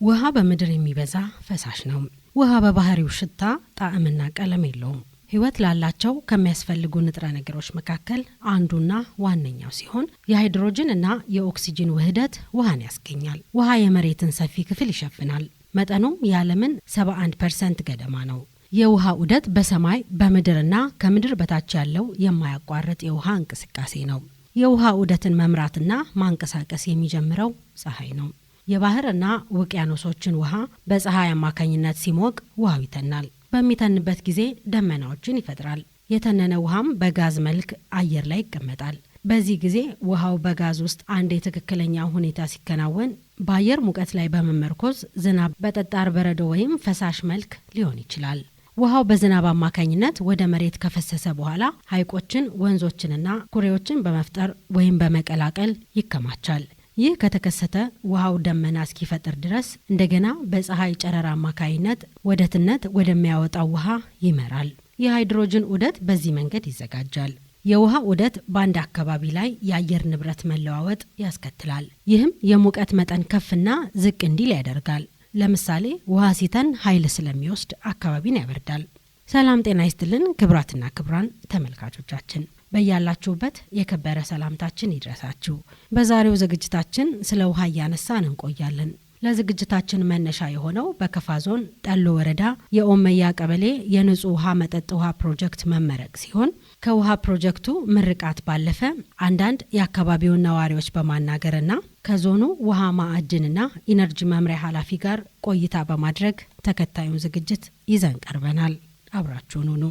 ውሃ በምድር የሚበዛ ፈሳሽ ነው። ውሃ በባህሪው ሽታ፣ ጣዕምና ቀለም የለውም። ሕይወት ላላቸው ከሚያስፈልጉ ንጥረ ነገሮች መካከል አንዱና ዋነኛው ሲሆን የሃይድሮጅን እና የኦክሲጅን ውህደት ውሃን ያስገኛል። ውሃ የመሬትን ሰፊ ክፍል ይሸፍናል። መጠኑም የዓለምን 71% ገደማ ነው። የውሃ ዑደት በሰማይ፣ በምድርና ከምድር በታች ያለው የማያቋርጥ የውሃ እንቅስቃሴ ነው። የውሃ ዑደትን መምራትና ማንቀሳቀስ የሚጀምረው ፀሐይ ነው። የባህርና ውቅያኖሶችን ውሃ በፀሐይ አማካኝነት ሲሞቅ ውሃው ይተናል። በሚተንበት ጊዜ ደመናዎችን ይፈጥራል። የተነነ ውሃም በጋዝ መልክ አየር ላይ ይቀመጣል። በዚህ ጊዜ ውሃው በጋዝ ውስጥ አንድ የትክክለኛ ሁኔታ ሲከናወን በአየር ሙቀት ላይ በመመርኮዝ ዝናብ በጠጣር በረዶ ወይም ፈሳሽ መልክ ሊሆን ይችላል። ውሃው በዝናብ አማካኝነት ወደ መሬት ከፈሰሰ በኋላ ሐይቆችን፣ ወንዞችንና ኩሬዎችን በመፍጠር ወይም በመቀላቀል ይከማቻል። ይህ ከተከሰተ ውሃው ደመና እስኪፈጥር ድረስ እንደገና በፀሐይ ጨረር አማካይነት ወደ ትነት ወደሚያወጣው ውሃ ይመራል። የሃይድሮጅን ዑደት በዚህ መንገድ ይዘጋጃል። የውሃ ዑደት በአንድ አካባቢ ላይ የአየር ንብረት መለዋወጥ ያስከትላል። ይህም የሙቀት መጠን ከፍና ዝቅ እንዲል ያደርጋል። ለምሳሌ ውሃ ሲተን ኃይል ስለሚወስድ አካባቢን ያበርዳል። ሰላም ጤና ይስጥልን ክቡራትና ክቡራን ተመልካቾቻችን፣ በያላችሁበት የከበረ ሰላምታችን ይድረሳችሁ። በዛሬው ዝግጅታችን ስለ ውሃ እያነሳን እንቆያለን። ለዝግጅታችን መነሻ የሆነው በከፋ ዞን ጠሎ ወረዳ የኦመያ ቀበሌ የንጹህ ውሃ መጠጥ ውሃ ፕሮጀክት መመረቅ ሲሆን ከውሃ ፕሮጀክቱ ምርቃት ባለፈ አንዳንድ የአካባቢውን ነዋሪዎች በማናገርና ከዞኑ ውሃ ማዕድንና ኢነርጂ መምሪያ ኃላፊ ጋር ቆይታ በማድረግ ተከታዩን ዝግጅት ይዘን ቀርበናል። አብራችሁን ሁኑ።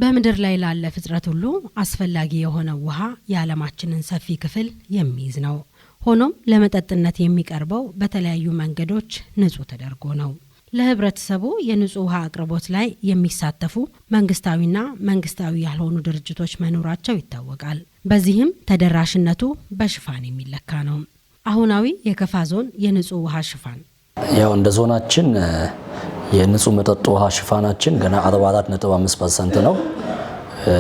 በምድር ላይ ላለ ፍጥረት ሁሉ አስፈላጊ የሆነው ውሃ የዓለማችንን ሰፊ ክፍል የሚይዝ ነው። ሆኖም ለመጠጥነት የሚቀርበው በተለያዩ መንገዶች ንጹህ ተደርጎ ነው። ለህብረተሰቡ የንጹህ ውሃ አቅርቦት ላይ የሚሳተፉ መንግስታዊና መንግስታዊ ያልሆኑ ድርጅቶች መኖራቸው ይታወቃል። በዚህም ተደራሽነቱ በሽፋን የሚለካ ነው። አሁናዊ የከፋ ዞን የንጹህ ውሃ ሽፋን። ያው እንደ ዞናችን የንጹህ መጠጥ ውሃ ሽፋናችን ገና 44.5% ነው።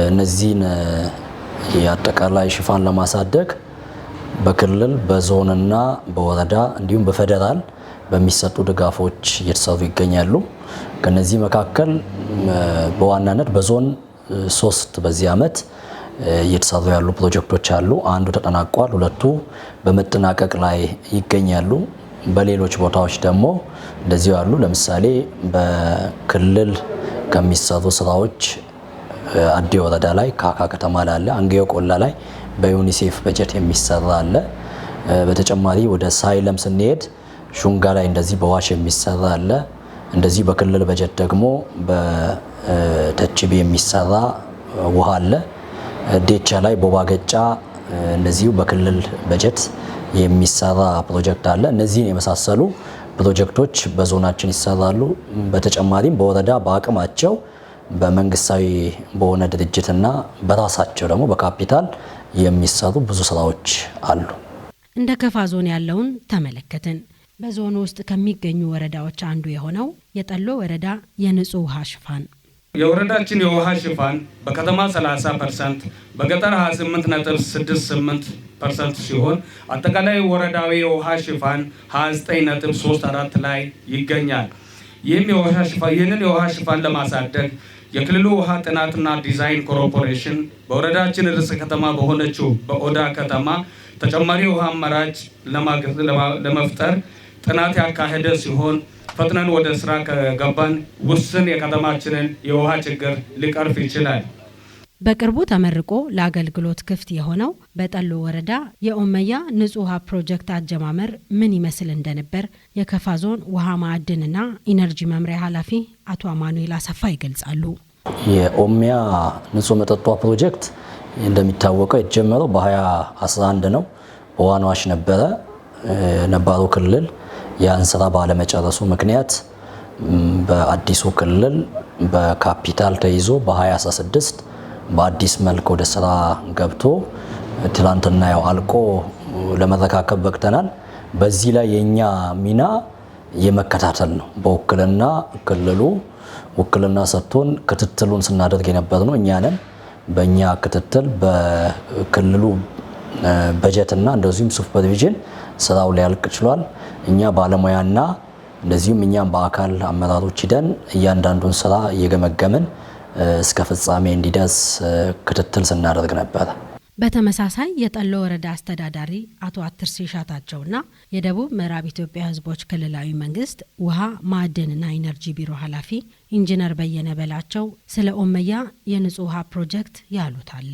እነዚህን የአጠቃላይ ሽፋን ለማሳደግ በክልል፣ በዞንና በወረዳ እንዲሁም በፌዴራል በሚሰጡ ድጋፎች እየተሰሩ ይገኛሉ። ከነዚህ መካከል በዋናነት በዞን 3 በዚህ ዓመት እየተሰሩ ያሉ ፕሮጀክቶች አሉ። አንዱ ተጠናቋል፣ ሁለቱ በመጠናቀቅ ላይ ይገኛሉ። በሌሎች ቦታዎች ደግሞ እንደዚሁ ያሉ፣ ለምሳሌ በክልል ከሚሰሩ ስራዎች አዴ ወረዳ ላይ፣ ካካ ከተማ ላይ አለ፣ አንጌዮ ቆላ ላይ በዩኒሴፍ በጀት የሚሰራ አለ። በተጨማሪ ወደ ሳይለም ስንሄድ ሹንጋ ላይ እንደዚህ በዋሽ የሚሰራ አለ። እንደዚህ በክልል በጀት ደግሞ በተችቢ የሚሰራ ውሃ አለ። ዴቻ ላይ ቦባ ገጫ እንደዚሁ በክልል በጀት የሚሰራ ፕሮጀክት አለ። እነዚህን የመሳሰሉ ፕሮጀክቶች በዞናችን ይሰራሉ። በተጨማሪም በወረዳ በአቅማቸው በመንግስታዊ በሆነ ድርጅትና በራሳቸው ደግሞ በካፒታል የሚሰሩ ብዙ ስራዎች አሉ። እንደ ከፋ ዞን ያለውን ተመለከትን። በዞኑ ውስጥ ከሚገኙ ወረዳዎች አንዱ የሆነው የጠሎ ወረዳ የንጹህ ውሃ ሽፋን። የወረዳችን የውሃ ሽፋን በከተማ 30%፣ በገጠር 28.68% ሲሆን አጠቃላይ ወረዳዊ የውሃ ሽፋን 29.34 ላይ ይገኛል። ይህንን የውሃ ሽፋን ለማሳደግ የክልሉ ውሃ ጥናትና ዲዛይን ኮርፖሬሽን በወረዳችን ርዕሰ ከተማ በሆነችው በኦዳ ከተማ ተጨማሪ የውሃ አማራጭ ለመፍጠር ጥናት ያካሄደ ሲሆን ፈጥነን ወደ ስራ ከገባን ውስን የከተማችንን የውሃ ችግር ሊቀርፍ ይችላል። በቅርቡ ተመርቆ ለአገልግሎት ክፍት የሆነው በጠሎ ወረዳ የኦመያ ንጹህ ውሃ ፕሮጀክት አጀማመር ምን ይመስል እንደነበር የከፋ ዞን ውሃ ማዕድንና ኢነርጂ መምሪያ ኃላፊ አቶ አማኑኤል አሰፋ ይገልጻሉ። የኦሚያ ንጹህ መጠጥ ውሃ ፕሮጀክት እንደሚታወቀው የተጀመረው በ2011 ነው። በ One WASH ነበረ። ነባሩ ክልል ያን ስራ ባለመጨረሱ ምክንያት በአዲሱ ክልል በካፒታል ተይዞ በ2016 በአዲስ መልክ ወደ ስራ ገብቶ ትላንትና ያው አልቆ ለመረካከብ በቅተናል። በዚህ ላይ የኛ ሚና የመከታተል ነው። በውክልና ክልሉ ውክልና ሰጥቶን ክትትሉን ስናደርግ የነበር ነው እኛ ነን። በእኛ ክትትል በክልሉ በጀትና እንደዚሁም supervision ስራው ሊያልቅ ችሏል። እኛ ባለሙያና እንደዚሁም እኛም በአካል አመራሮች ሂደን እያንዳንዱን ስራ እየገመገምን እስከ ፍጻሜ እንዲደርስ ክትትል ስናደርግ ነበር። በተመሳሳይ የጠሎ ወረዳ አስተዳዳሪ አቶ አትርሴ ሻታቸውና የደቡብ ምዕራብ ኢትዮጵያ ሕዝቦች ክልላዊ መንግስት ውሃ ማዕድንና ኢነርጂ ቢሮ ኃላፊ ኢንጂነር በየነ በላቸው ስለ ኦመያ የንጹህ ውሃ ፕሮጀክት ያሉት አለ።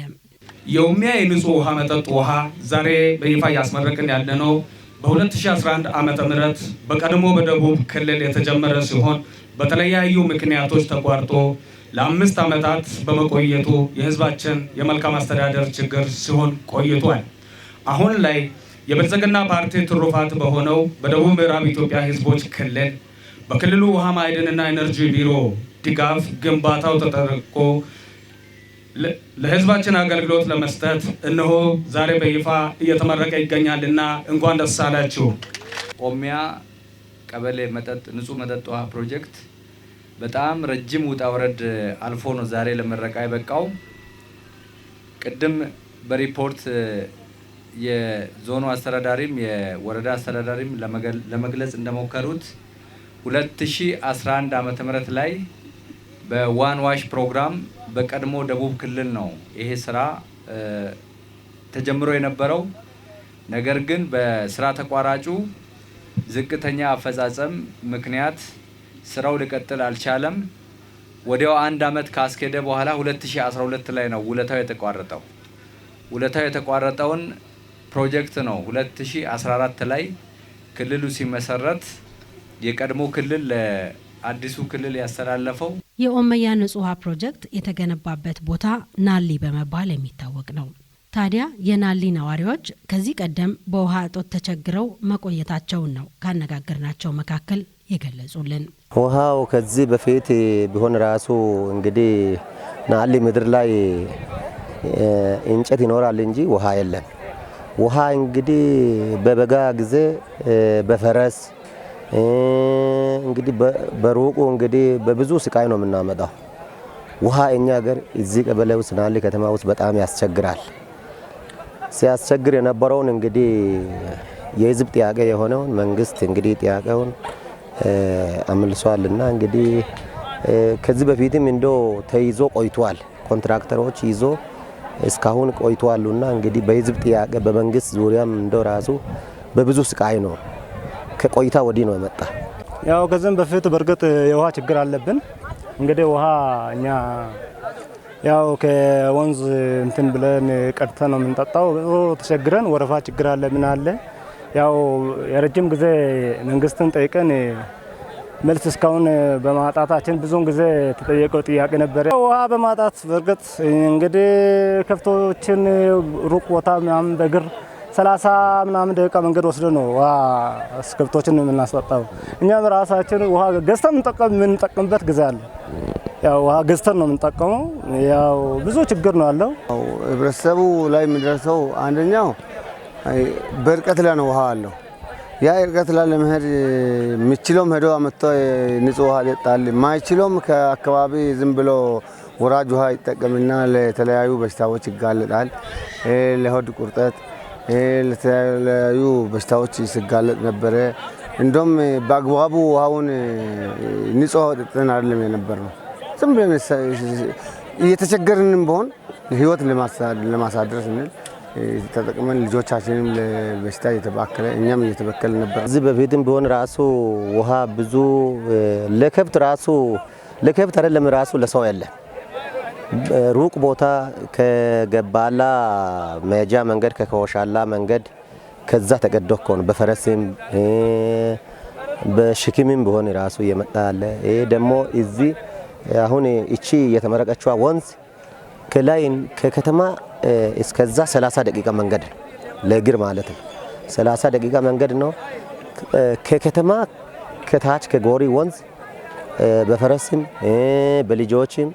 የኦሚያ የንጹህ ውሃ መጠጥ ውሃ ዛሬ በይፋ እያስመረቅን ያለነው በ2011 ዓመተ ምህረት በቀድሞ በደቡብ ክልል የተጀመረ ሲሆን በተለያዩ ምክንያቶች ተቋርጦ ለ5 ዓመታት በመቆየቱ የህዝባችን የመልካም አስተዳደር ችግር ሲሆን ቆይቷል። አሁን ላይ የብልጽግና ፓርቲ ትሩፋት በሆነው በደቡብ ምዕራብ ኢትዮጵያ ህዝቦች ክልል በክልሉ ውሃ ማዕድንና ኢነርጂ ቢሮ ድጋፍ ግንባታው ተጠናቆ ለህዝባችን አገልግሎት ለመስጠት እነሆ ዛሬ በይፋ እየተመረቀ ይገኛልና እንኳን ደስ አላችሁ። ኦሚያ ቀበሌ መጠጥ ንጹህ መጠጥ ውሃ ፕሮጀክት በጣም ረጅም ውጣ ውረድ አልፎ ነው ዛሬ ለምረቃ የበቃው። ቅድም በሪፖርት የዞኑ አስተዳዳሪም የወረዳ አስተዳዳሪም ለመግለጽ እንደሞከሩት 2011 ዓመተ ምህረት ላይ በ One WASH ፕሮግራም በቀድሞ ደቡብ ክልል ነው ይሄ ስራ ተጀምሮ የነበረው። ነገር ግን በስራ ተቋራጩ ዝቅተኛ አፈጻጸም ምክንያት ስራው ሊቀጥል አልቻለም። ወዲያው አንድ አመት ካስኬደ በኋላ 2012 ላይ ነው ውለታው የተቋረጠው። ውለታው የተቋረጠውን ፕሮጀክት ነው 2014 ላይ ክልሉ ሲመሰረት የቀድሞ ክልል ለአዲሱ ክልል ያስተላለፈው። የኦመያ ንጹህ ውሃ ፕሮጀክት የተገነባበት ቦታ ናሊ በመባል የሚታወቅ ነው። ታዲያ የናሊ ነዋሪዎች ከዚህ ቀደም በውሃ እጦት ተቸግረው መቆየታቸውን ነው ካነጋገርናቸው መካከል የገለጹልን። ውሃው ከዚህ በፊት ቢሆን ራሱ እንግዲህ ናሊ ምድር ላይ እንጨት ይኖራል እንጂ ውሃ የለም። ውሃ እንግዲህ በበጋ ጊዜ በፈረስ እንግዲህ በሩቁ እንግዲህ በብዙ ስቃይ ነው የምናመጣው። ውሃ እኛ ሀገር እዚህ ቀበሌ ውስጥ ናሊ ከተማ ውስጥ በጣም ያስቸግራል። ሲያስቸግር የነበረውን እንግዲህ የህዝብ ጥያቄ የሆነውን መንግስት እንግዲህ ጥያቄውን አመልሷልና እንግዲህ ከዚህ በፊትም እንደው ተይዞ ቆይቷል። ኮንትራክተሮች ይዞ እስካሁን ቆይቷሉና እንግዲህ በህዝብ ጥያቄ በመንግስት ዙሪያም እንደው ራሱ በብዙ ስቃይ ነው ከቆይታ ወዲህ ነው የመጣ። ያው ከዚህም በፊት በእርግጥ የውሃ ችግር አለብን። እንግዲህ ውሃ እኛ ያው ከወንዝ እንትን ብለን ቀድተን ነው የምንጠጣው። ተቸግረን ወረፋ ችግር አለ ምን አለ። ያው የረጅም ጊዜ መንግስትን ጠይቀን መልስ እስካሁን በማጣታችን ብዙውን ጊዜ ተጠየቀው ጥያቄ ነበር። ውሃ በማጣት በእርግጥ እንግዲህ ከብቶችን ሩቅ ቦታ ምናምን በእግር 30 ምናምን ደቂቃ መንገድ ወስዶ ነው ውሃ ከብቶችን የምናስጠጣው። እኛም ራሳችን ውሃ ገዝተን የምንጠቀምበት ጊዜ አለ። ያው ውሃ ገዝተን ነው የምንጠቀመው። ያው ብዙ ችግር ነው ያለው። ህብረተሰቡ ላይ የሚደርሰው አንደኛው በርቀት ላይ ነው ውሃ አለው። ያ እርቀት ላይ ለመሄድ የሚችለውም ሄዶ አመጥቶ ንጹህ ውሃ ይጠጣል። የማይችለውም ከአካባቢ ዝም ብሎ ወራጅ ውሃ ይጠቀምና ለተለያዩ በሽታዎች ይጋለጣል። ለሆድ ቁርጠት፣ ለተለያዩ በሽታዎች ሲጋለጥ ነበረ። እንደውም በአግባቡ ውሃውን ንጹህ ውሃ ጠጥተን አይደለም የነበርነው። ዝም ብለን እየተቸገርንም ቢሆን ህይወት ለማሳደር ስንል ተጠቅመን ልጆቻችንም ለበሽታ እየተባከለ እኛም እየተበከለ ነበር። እዚህ በፊትም ቢሆን ራሱ ውሃ ብዙ ለከብት ራሱ ለከብት አይደለም ራሱ ለሰው ያለ ሩቅ ቦታ ከገባላ መሄጃ መንገድ ከከወሻላ መንገድ ከዛ ተቀዶ እኮ ነው በፈረስም በሽክምም ቢሆን ራሱ እየመጣ ያለ። ይሄ ደግሞ እዚህ አሁን እቺ የተመረቀችዋ ወንዝ ከላይ ከከተማ እስከዛ 30 ደቂቃ መንገድ ነው፣ ለእግር ማለት ነው። 30 ደቂቃ መንገድ ነው። ከከተማ ከታች ከጎሪ ወንዝ በፈረስም በልጆችም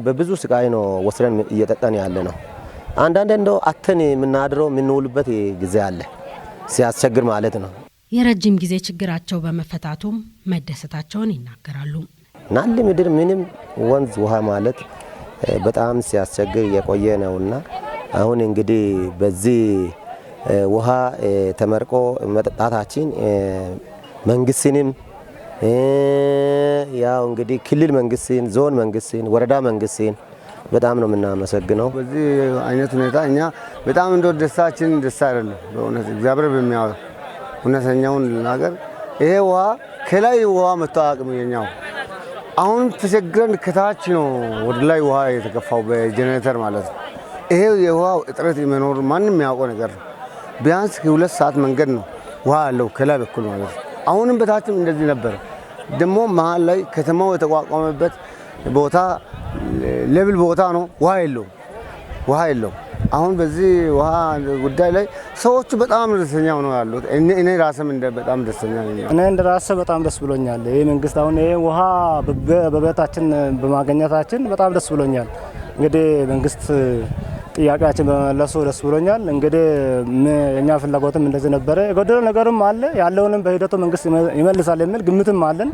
በብዙ ስቃይ ነው ወስደን እየጠጣን ያለ ነው። አንዳንዴ እንደው አተን የምናድረው የምንውልበት ጊዜ አለ፣ ሲያስቸግር ማለት ነው። የረጅም ጊዜ ችግራቸው በመፈታቱም መደሰታቸውን ይናገራሉ። ናሊ ምድር ምንም ወንዝ ውሃ ማለት በጣም ሲያስቸግር የቆየ ነውና አሁን እንግዲህ በዚህ ውሃ ተመርቆ መጠጣታችን መንግስትንም ያው እንግዲህ ክልል መንግስትን፣ ዞን መንግስትን፣ ወረዳ መንግስትን በጣም ነው የምናመሰግነው። በዚህ አይነት ሁኔታ እኛ በጣም እንደው ደስታችን ደስታ አይደለም፣ በእውነት እግዚአብሔር በሚያውቀው እውነተኛውን ልናገር፣ ይሄ ውሃ ከላይ ውሃ መጥቶ አያውቅም። የኛው አሁን ተቸግረን ከታች ነው ወደ ላይ ውሃ የተገፋው በጀኔሬተር ማለት ነው። ይሄ የውሃው እጥረት መኖር ማንም የሚያውቀው ነገር ነው። ቢያንስ ከ2 ሰዓት መንገድ ነው ውሃ ያለው ከላይ በኩል ማለት ነው። አሁንም በታችም እንደዚህ ነበር። ደግሞ መሀል ላይ ከተማው የተቋቋመበት ቦታ level ቦታ ነው፣ ውሃ የለውም፣ ውሃ የለውም። አሁን በዚህ ውሃ ጉዳይ ላይ ሰዎቹ በጣም ደስተኛ ሆነው ያሉት፣ እኔ ራስም እንደ በጣም ደስተኛ ነኝ። እኔ እንደ ራሴ በጣም ደስ ብሎኛል። ይሄ መንግስት አሁን ይሄ ውሃ በቤታችን በማግኘታችን በጣም ደስ ብሎኛል። እንግዲህ መንግስት ጥያቄያችን በመመለሱ ደስ ብሎኛል። እንግዲህ የኛ ፍላጎትም እንደዚህ ነበረ። የጎደለው ነገርም አለ፣ ያለውንም በሂደቱ መንግስት ይመልሳል የሚል ግምትም አለን።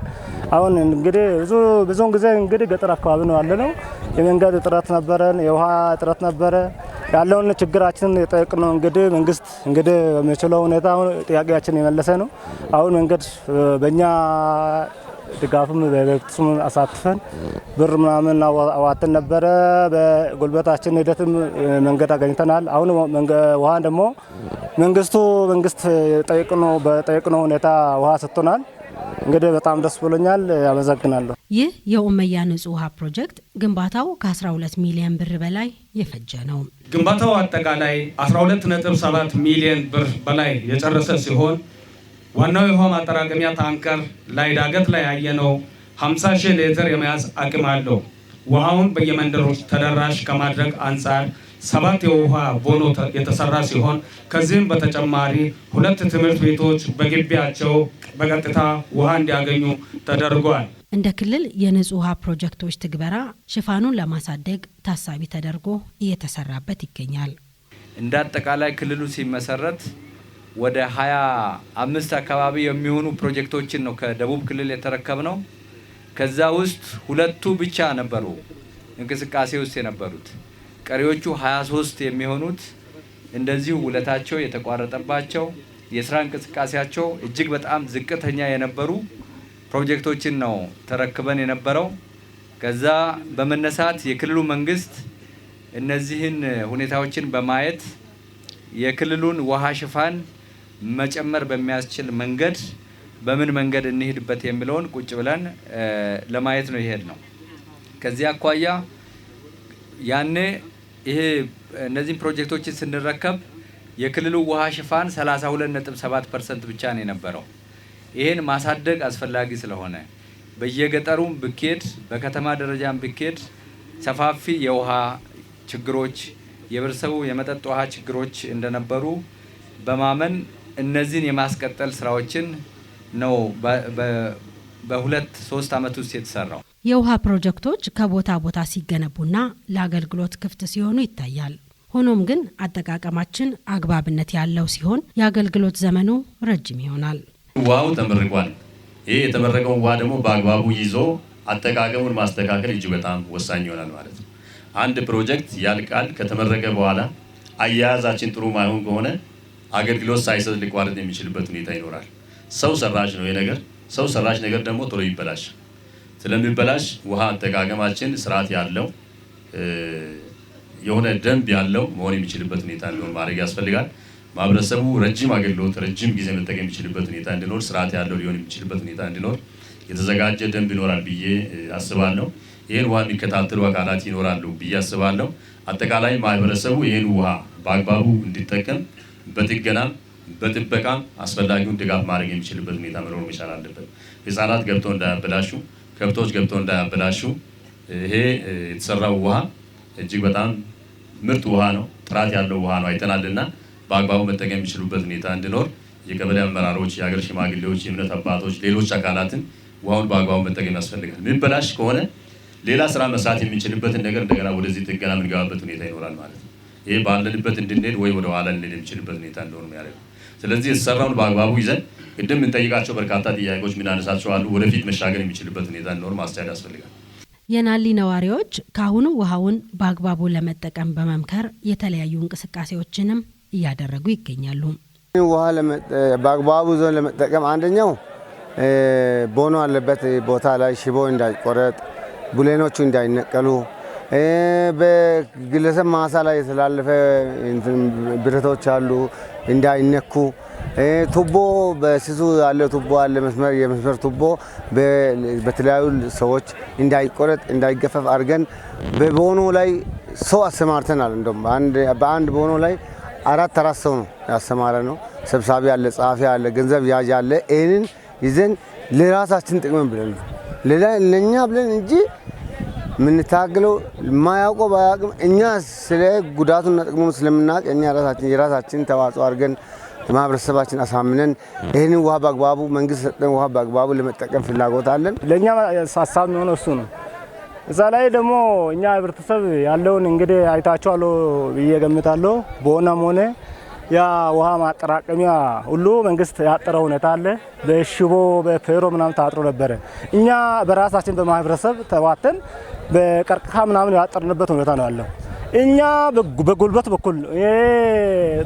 አሁን እንግዲህ ብዙውን ጊዜ እንግዲህ ገጠር አካባቢ ነው ያለነው። የመንገድ እጥረት ነበረን፣ የውሃ እጥረት ነበረ። ያለውን ችግራችንን የጠየቅነው እንግዲህ መንግስት እንግዲህ በሚችለው ሁኔታ አሁን ጥያቄያችን የመለሰ ነው። አሁን መንገድ በእኛ ድጋፍም በቤተሰቡም አሳትፈን ብር ምናምን አዋጥተን ነበረ። በጉልበታችን ሂደትም መንገድ አገኝተናል። አሁን ውሃ ደግሞ መንግስት በጠየቅነው ሁኔታ ውሃ ሰጥቶናል። እንግዲህ በጣም ደስ ብሎኛል። አመሰግናለሁ። ይህ የኡመያ ንጹህ ውሃ ፕሮጀክት ግንባታው ከ12 ሚሊዮን ብር በላይ የፈጀ ነው። ግንባታው አጠቃላይ 12.7 ሚሊዮን ብር በላይ የጨረሰ ሲሆን ዋናው የውሃ ማጠራቀሚያ ታንከር ላይ ዳገት ላይ ያየነው 50 ሺህ ሊትር የመያዝ አቅም አለው። ውሃውን በየመንደሮች ተደራሽ ከማድረግ አንጻር 7 የውሃ ቦኖ የተሰራ ሲሆን ከዚህም በተጨማሪ 2 ትምህርት ቤቶች በግቢያቸው በቀጥታ ውሃ እንዲያገኙ ተደርጓል። እንደ ክልል የንጹህ ውሃ ፕሮጀክቶች ትግበራ ሽፋኑን ለማሳደግ ታሳቢ ተደርጎ እየተሰራበት ይገኛል። እንደ አጠቃላይ ክልሉ ሲመሰረት ወደ 25 አካባቢ የሚሆኑ ፕሮጀክቶችን ነው ከደቡብ ክልል የተረከብነው። ከዛ ውስጥ 2 ብቻ ነበሩ እንቅስቃሴ ውስጥ የነበሩት። ቀሪዎቹ 23 የሚሆኑት እንደዚሁ ውለታቸው የተቋረጠባቸው የስራ እንቅስቃሴያቸው እጅግ በጣም ዝቅተኛ የነበሩ ፕሮጀክቶችን ነው ተረክበን የነበረው። ከዛ በመነሳት የክልሉ መንግስት እነዚህን ሁኔታዎችን በማየት የክልሉን ውሃ ሽፋን መጨመር በሚያስችል መንገድ በምን መንገድ እንሂድበት የሚለውን ቁጭ ብለን ለማየት ነው የሄድነው። ከዚህ አኳያ ያኔ ይሄ እነዚህን ፕሮጀክቶችን ስንረከብ የክልሉ ውሃ ሽፋን 32.7% ብቻ ነው የነበረው። ይሄን ማሳደግ አስፈላጊ ስለሆነ በየገጠሩም ብኬድ በከተማ ደረጃም ብኬድ ሰፋፊ የውሃ ችግሮች የህብረተሰቡ የመጠጥ ውሃ ችግሮች እንደነበሩ በማመን እነዚህን የማስቀጠል ስራዎችን ነው በሁለት ሶስት አመት ውስጥ የተሰራው። የውሃ ፕሮጀክቶች ከቦታ ቦታ ሲገነቡና ለአገልግሎት ክፍት ሲሆኑ ይታያል። ሆኖም ግን አጠቃቀማችን አግባብነት ያለው ሲሆን የአገልግሎት ዘመኑ ረጅም ይሆናል። ውሃው ተመርቋል። ይሄ የተመረቀው ውሃ ደግሞ በአግባቡ ይዞ አጠቃቀሙን ማስተካከል እጅግ በጣም ወሳኝ ይሆናል ማለት ነው። አንድ ፕሮጀክት ያልቃል። ከተመረቀ በኋላ አያያዛችን ጥሩ ማይሆን ከሆነ አገልግሎት ሳይሰጥ ሊቋረጥ የሚችልበት ሁኔታ ይኖራል። ሰው ሰራሽ ነው ይሄ ነገር። ሰው ሰራሽ ነገር ደግሞ ቶሎ ይበላሽ። ስለሚበላሽ ውሃ አጠቃቀማችን ስርዓት ያለው የሆነ ደንብ ያለው መሆን የሚችልበት ሁኔታ እንዲኖር ማድረግ ያስፈልጋል። ማህበረሰቡ ረጅም አገልግሎት ረጅም ጊዜ መጠቀም የሚችልበት ሁኔታ እንዲኖር፣ ስርዓት ያለው ሊሆን የሚችልበት ሁኔታ እንዲኖር የተዘጋጀ ደንብ ይኖራል ብዬ አስባለሁ። ይህን ውሃ የሚከታተሉ አካላት ይኖራሉ ብዬ አስባለሁ። አጠቃላይ ማህበረሰቡ ይህን ውሃ በአግባቡ እንዲጠቀም በጥገናም በጥበቃም አስፈላጊውን ድጋፍ ማድረግ የሚችልበት ሁኔታ መኖር መቻል አለበት። ህፃናት ገብተው እንዳያበላሹ፣ ከብቶች ገብተው እንዳያበላሹ። ይሄ የተሰራው ውሃ እጅግ በጣም ምርጥ ውሃ ነው፣ ጥራት ያለው ውሃ ነው አይተናልና በአግባቡ መጠቀም የሚችሉበት ሁኔታ እንዲኖር የቀበሌ አመራሮች፣ የሀገር ሽማግሌዎች፣ የእምነት አባቶች፣ ሌሎች አካላትን ውሃውን በአግባቡ መጠቀም ያስፈልጋል። የሚበላሽ ከሆነ ሌላ ስራ መስራት የምንችልበትን ነገር እንደገና ወደዚህ ጥገና የምንገባበት ሁኔታ ይኖራል ማለት ነው። ይሄ ባለንበት እንድንሄድ ወይ ወደ ኋላ እንድንሄድ የሚችልበት ሁኔታ እንደሆነ የሚያደርገው። ስለዚህ የተሰራውን በአግባቡ ይዘን ቅድም የምንጠይቃቸው በርካታ ጥያቄዎች የምናነሳቸው አሉ። ወደፊት መሻገር የሚችልበት ሁኔታ እንዲኖር ማስቻል ያስፈልጋል። የናሊ ነዋሪዎች ካሁኑ ውሃውን በአግባቡ ለመጠቀም በመምከር የተለያዩ እንቅስቃሴዎችንም እያደረጉ ይገኛሉ። ውሃ በአግባቡ ይዞ ለመጠቀም አንደኛው ቦኖ አለበት ቦታ ላይ ሽቦ እንዳይቆረጥ፣ ቡሌኖቹ እንዳይነቀሉ፣ በግለሰብ ማሳ ላይ የተላለፈ ብረቶች አሉ እንዳይነኩ፣ ቱቦ በስሱ ያለ ቱቦ አለ መስመር የመስመር ቱቦ በተለያዩ ሰዎች እንዳይቆረጥ እንዳይገፈፍ አድርገን በቦኖ ላይ ሰው አሰማርተናል። እንደውም በአንድ ቦኖ ላይ አራት ሰው ነው ያሰማረ ነው። ሰብሳቢ አለ፣ ጸሐፊ አለ፣ ገንዘብ ያዥ አለ። ይህንን ይዘን ለራሳችን ጥቅም ብለን ለኛ ብለን እንጂ የምንታገለው የማያውቀው ባያውቅም እኛ ስለ ጉዳቱና ጥቅሙን ስለምናውቅ እኛ የራሳችን ተዋጽኦ አድርገን ማህበረሰባችን አሳምነን ይህንን ውሃ በአግባቡ መንግስት ሰጠን ውሃ በአግባቡ ለመጠቀም ፍላጎት አለን። ለእኛ ሀሳብ የሚሆነው እሱ ነው። እዛ ላይ ደግሞ እኛ ህብረተሰብ ያለውን እንግዲህ አይታችኋል ብዬ ገምታለሁ። በሆነም ሆነ ያ ውሃ ማጠራቀሚያ ሁሉ መንግስት ያጠረው ሁኔታ አለ። በሽቦ በፌሮ ምናምን ታጥሮ ነበረ። እኛ በራሳችን በማህበረሰብ ተዋተን በቀርከሃ ምናምን ያጠርንበት ሁኔታ ነው ያለው። እኛ በጉልበት በኩል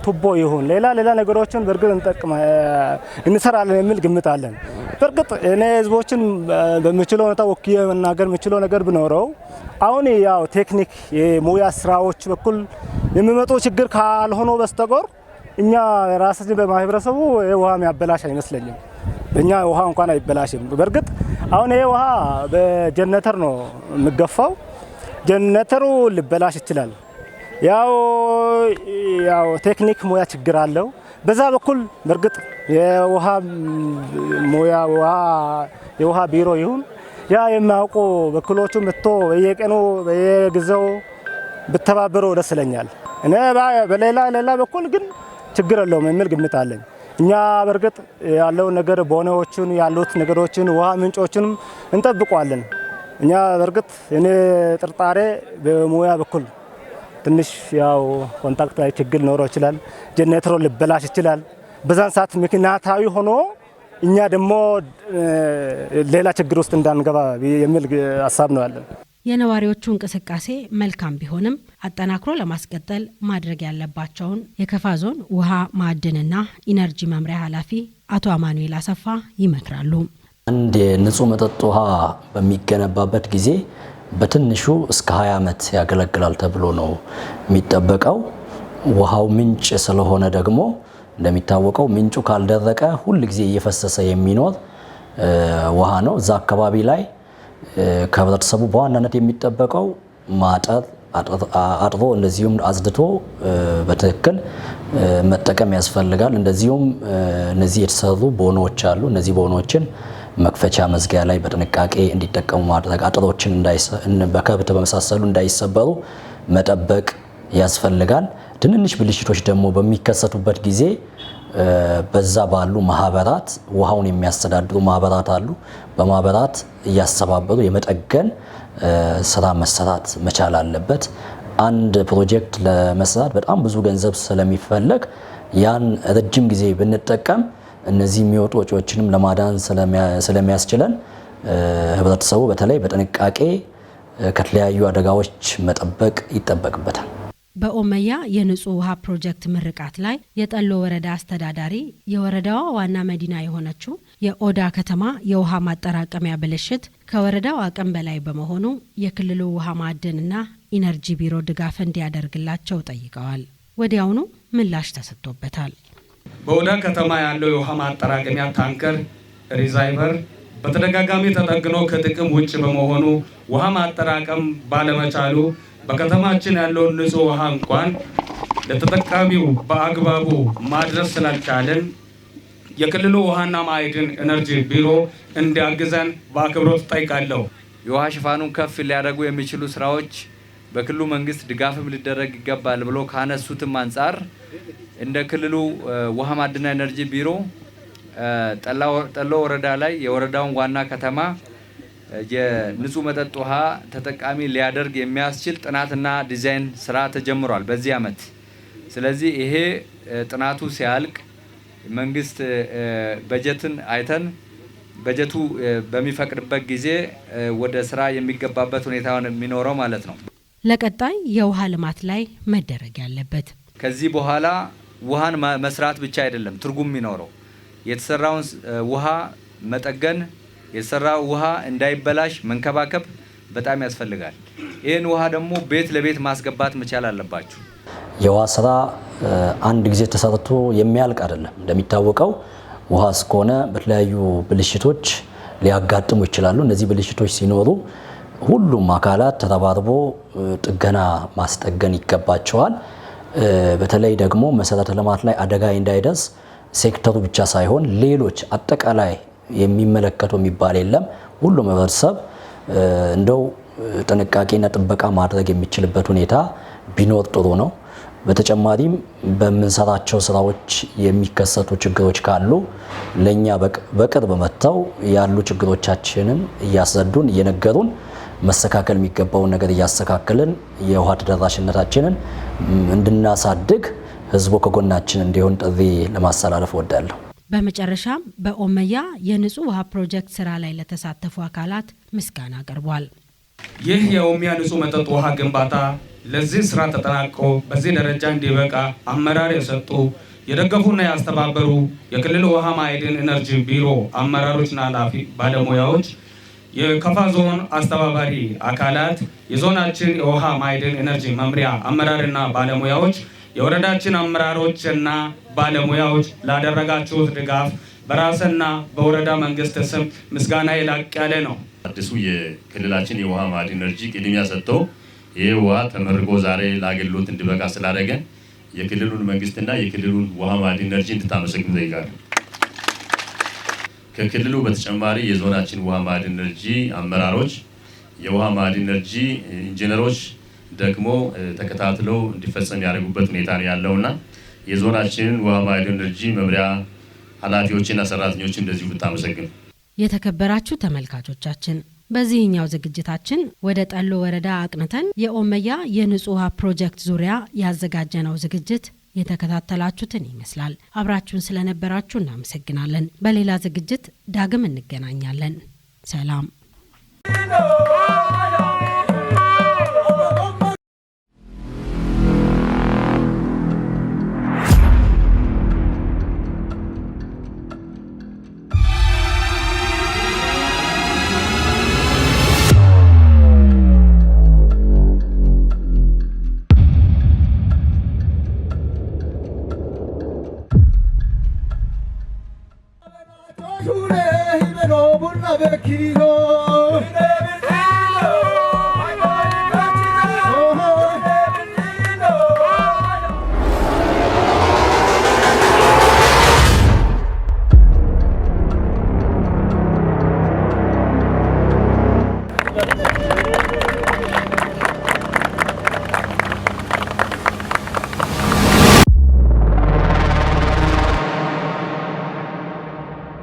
ቱቦ ይሁን ሌላ ሌላ ነገሮችን በእርግጥ እንሰራለን የሚል ግምት አለን። በእርግጥ እኔ ህዝቦችን በምችለው ሁኔታ ወክዬ መናገር የምችለው ነገር ቢኖረው አሁን ያው ቴክኒክ የሙያ ስራዎች በኩል የሚመጡ ችግር ካልሆነ በስተቀር እኛ ራሳችን በማህበረሰቡ ውሃ የሚያበላሽ አይመስለኝም። እኛ ውሃ እንኳን አይበላሽም። በእርግጥ አሁን ይሄ ውሃ በጀነተር ነው የሚገፋው። ጀነተሩ ሊበላሽ ይችላል። ያው ቴክኒክ ሙያ ችግር አለው በዛ በኩል። በእርግጥ የውሃ ሙያ የውሃ ቢሮ ይሁን ያ የማያውቁ በኩሎቹ መጥቶ በየቀኑ በየጊዜው ብተባበሩ ደስ ይለኛል። እኔ በሌላ ሌላ በኩል ግን ችግር የለውም የሚል ግምት አለኝ። እኛ በእርግጥ ያለው ነገር ቦኖዎችን ያሉት ነገሮችን ውሃ ምንጮችንም እንጠብቀዋለን። እኛ በእርግጥ እኔ ጥርጣሬ በሙያ በኩል ትንሽ ያው contact ላይ ችግር ኖሮ ይችላል። ጀነሬተሩ ሊበላሽ ይችላል። በዛን ሰዓት ምክንያታዊ ሆኖ እኛ ደግሞ ሌላ ችግር ውስጥ እንዳንገባ የሚል ሀሳብ ነው ያለን። የነዋሪዎቹ እንቅስቃሴ መልካም ቢሆንም አጠናክሮ ለማስቀጠል ማድረግ ያለባቸውን የከፋ ዞን ውሃ ማዕድንና ኢነርጂ መምሪያ ኃላፊ አቶ አማኑኤል አሰፋ ይመክራሉ። አንድ የንጹህ መጠጥ ውሃ በሚገነባበት ጊዜ በትንሹ እስከ 20 ዓመት ያገለግላል ተብሎ ነው የሚጠበቀው። ውሃው ምንጭ ስለሆነ ደግሞ እንደሚታወቀው ምንጩ ካልደረቀ ሁል ጊዜ እየፈሰሰ የሚኖር ውሃ ነው። እዛ አካባቢ ላይ ከህብረተሰቡ በዋናነት የሚጠበቀው ማጠር አጥሮ እንደዚሁም አጽድቶ በትክክል መጠቀም ያስፈልጋል። እንደዚሁም እነዚህ የተሰሩ ቦኖዎች አሉ። እነዚህ ቦኖዎችን መክፈቻ መዝጊያ ላይ በጥንቃቄ እንዲጠቀሙ ማድረግ፣ አጥሮችን በከብት በመሳሰሉ እንዳይሰበሩ መጠበቅ ያስፈልጋል። ትንንሽ ብልሽቶች ደግሞ በሚከሰቱበት ጊዜ በዛ ባሉ ማህበራት ውሃውን የሚያስተዳድሩ ማህበራት አሉ። በማህበራት እያስተባበሩ የመጠገን ስራ መሰራት መቻል አለበት። አንድ ፕሮጀክት ለመስራት በጣም ብዙ ገንዘብ ስለሚፈለግ ያን ረጅም ጊዜ ብንጠቀም እነዚህ የሚወጡ ወጪዎችንም ለማዳን ስለሚያስችለን ህብረተሰቡ በተለይ በጥንቃቄ ከተለያዩ አደጋዎች መጠበቅ ይጠበቅበታል። በኦመያ የንጹህ ውሃ ፕሮጀክት ምርቃት ላይ የጠሎ ወረዳ አስተዳዳሪ የወረዳዋ ዋና መዲና የሆነችው የኦዳ ከተማ የውሃ ማጠራቀሚያ ብልሽት ከወረዳው አቅም በላይ በመሆኑ የክልሉ ውሃ ማዕድንና ኢነርጂ ቢሮ ድጋፍ እንዲያደርግላቸው ጠይቀዋል። ወዲያውኑ ምላሽ ተሰጥቶበታል። በኦዳ ከተማ ያለው የውሃ ማጠራቀሚያ ታንከር reservoir በተደጋጋሚ ተጠግኖ ከጥቅም ውጭ በመሆኑ ውሃ ማጠራቀም ባለመቻሉ በከተማችን ያለውን ንጹህ ውሃ እንኳን ለተጠቃሚው በአግባቡ ማድረስ ስላልቻለን የክልሉ ውሃና ማዕድን ኢነርጂ ቢሮ እንዲያግዘን በአክብሮት እጠይቃለሁ። የውሃ ሽፋኑን ከፍ ሊያደርጉ የሚችሉ ስራዎች በክልሉ መንግስት ድጋፍም ሊደረግ ይገባል ብሎ ካነሱትም አንጻር እንደ ክልሉ ውሃ ማዕድንና ኢነርጂ ቢሮ ጠሎ ወረዳ ላይ የወረዳውን ዋና ከተማ የንጹህ መጠጥ ውሃ ተጠቃሚ ሊያደርግ የሚያስችል ጥናትና ዲዛይን ስራ ተጀምሯል በዚህ አመት። ስለዚህ ይሄ ጥናቱ ሲያልቅ መንግስት በጀትን አይተን በጀቱ በሚፈቅድበት ጊዜ ወደ ስራ የሚገባበት ሁኔታ የሚኖረው ማለት ነው። ለቀጣይ የውሃ ልማት ላይ መደረግ ያለበት ከዚህ በኋላ ውሃን መስራት ብቻ አይደለም ትርጉም የሚኖረው፣ የተሰራውን ውሃ መጠገን፣ የተሰራው ውሃ እንዳይበላሽ መንከባከብ በጣም ያስፈልጋል። ይህን ውሃ ደግሞ ቤት ለቤት ማስገባት መቻል አለባችሁ። የውሃ ስራ አንድ ጊዜ ተሰርቶ የሚያልቅ አይደለም። እንደሚታወቀው ውሃ እስከሆነ በተለያዩ ብልሽቶች ሊያጋጥሙ ይችላሉ። እነዚህ ብልሽቶች ሲኖሩ ሁሉም አካላት ተረባርቦ ጥገና ማስጠገን ይገባቸዋል። በተለይ ደግሞ መሰረተ ልማት ላይ አደጋ እንዳይደርስ ሴክተሩ ብቻ ሳይሆን ሌሎች አጠቃላይ የሚመለከተው የሚባል የለም፣ ሁሉም ህብረተሰብ እንደው ጥንቃቄና ጥበቃ ማድረግ የሚችልበት ሁኔታ ቢኖር ጥሩ ነው። በተጨማሪም በምንሰራቸው ስራዎች የሚከሰቱ ችግሮች ካሉ ለኛ በቅርብ መጥተው ያሉ ችግሮቻችንን እያስረዱን፣ እየነገሩን፣ መስተካከል የሚገባውን ነገር እያስተካከልን የውሃ ተደራሽነታችንን እንድናሳድግ ህዝቡ ከጎናችን እንዲሆን ጥሪ ለማስተላለፍ እወዳለሁ። በመጨረሻም በኦመያ የንጹህ ውሃ ፕሮጀክት ስራ ላይ ለተሳተፉ አካላት ምስጋና ቀርቧል። ይህ የኦሚያ ንጹህ መጠጥ ውሃ ግንባታ ለዚህ ስራ ተጠናቆ በዚህ ደረጃ እንዲበቃ አመራር የሰጡ፣ የደገፉና ያስተባበሩ የክልል ውሃ ማዕድን ኢነርጂ ቢሮ አመራሮችና ኃላፊ ባለሙያዎች፣ የከፋ ዞን አስተባባሪ አካላት፣ የዞናችን የውሃ ማዕድን ኢነርጂ መምሪያ አመራርና ባለሙያዎች፣ የወረዳችን አመራሮችና ባለሙያዎች ላደረጋችሁት ድጋፍ በራስና በወረዳ መንግስት ስም ምስጋና የላቅ ያለ ነው። አዲሱ የክልላችን የውሃ ማዕድን ኢነርጂ ቅድሚያ ሰጥተው ይህ ውሃ ተመርቆ ዛሬ ለአገልግሎት እንዲበቃ ስላደረገ የክልሉን መንግስትና የክልሉን ውሃ ማዕድን ኢነርጂ እንድታመሰግኑ እጠይቃለሁ። ከክልሉ በተጨማሪ የዞናችን ውሃ ማዕድን ኢነርጂ አመራሮች፣ የውሃ ማዕድን ኢነርጂ ኢንጂነሮች ደግሞ ተከታትለው እንዲፈጸም ያደረጉበት ሁኔታ ነው ያለውና የዞናችንን ውሃ ማዕድን ኢነርጂ መምሪያ ኃላፊዎችና ሰራተኞችን እንደዚሁ ብታመሰግኑ። የተከበራችሁ ተመልካቾቻችን፣ በዚህኛው ዝግጅታችን ወደ ጠሎ ወረዳ አቅንተን የኦመያ የንጹህ ውሃ ፕሮጀክት ዙሪያ ያዘጋጀነው ዝግጅት የተከታተላችሁትን ይመስላል። አብራችሁን ስለነበራችሁ እናመሰግናለን። በሌላ ዝግጅት ዳግም እንገናኛለን። ሰላም።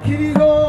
Kirigo.